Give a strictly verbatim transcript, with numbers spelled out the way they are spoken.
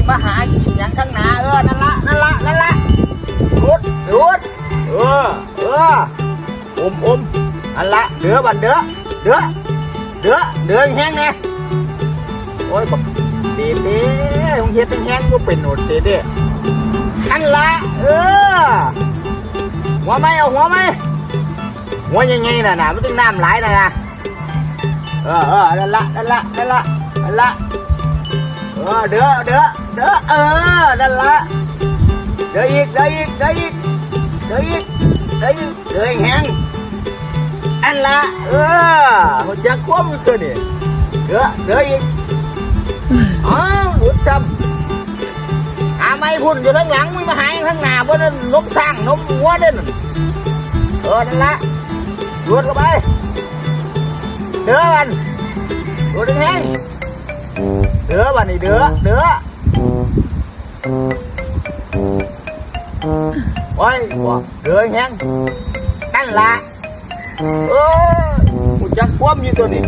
มาหากินหยังข้างหน้า เออ นั่นละ นั่นละ นั่นละ หยุด หยุด เออ เออ อม อม นั่นละ เด้อบัดเด้อ เด้อ เด้อ เด้อแฮงแน่ โอ้ย บักเตเต้ มึงเฮ็ดแฮงๆ กูเป็นโหนดเตเต้ นั่นละ เออ หัวไหม เอาหัวไหม หัวใหญ่ๆ น่ะนะ มันต้องน้ำหลายน่ะนะ เออ เออ นั่นละ นั่นละ นั่นละ นั่นละ เออ เด้อ เด้อ เด้อ เออ นั่นละ เด้ออีก เด้ออีก เด้ออีก เด้ออีก เด้ออีก เด้อแฮงๆ อันละ เออ หัวจักควบอยู่ตัวนี่ เด้อ เด้ออีก อ้าว หลุดซ้ำ หาไม้พุ่นอยู่ข้างหลัง มึงมาหาข้างหน้า บ่นั่นนมสร้าง นมวัวเด้อนั่น เออ นั่นละ หยุดเข้าไป เด้อมัน หยุดแฮงๆ เด้อบัดนี้ เด้อ เด้อ โอ้ย เด้อแฮง นั่นละ เออ กูจักควบอยู่ตัวนี้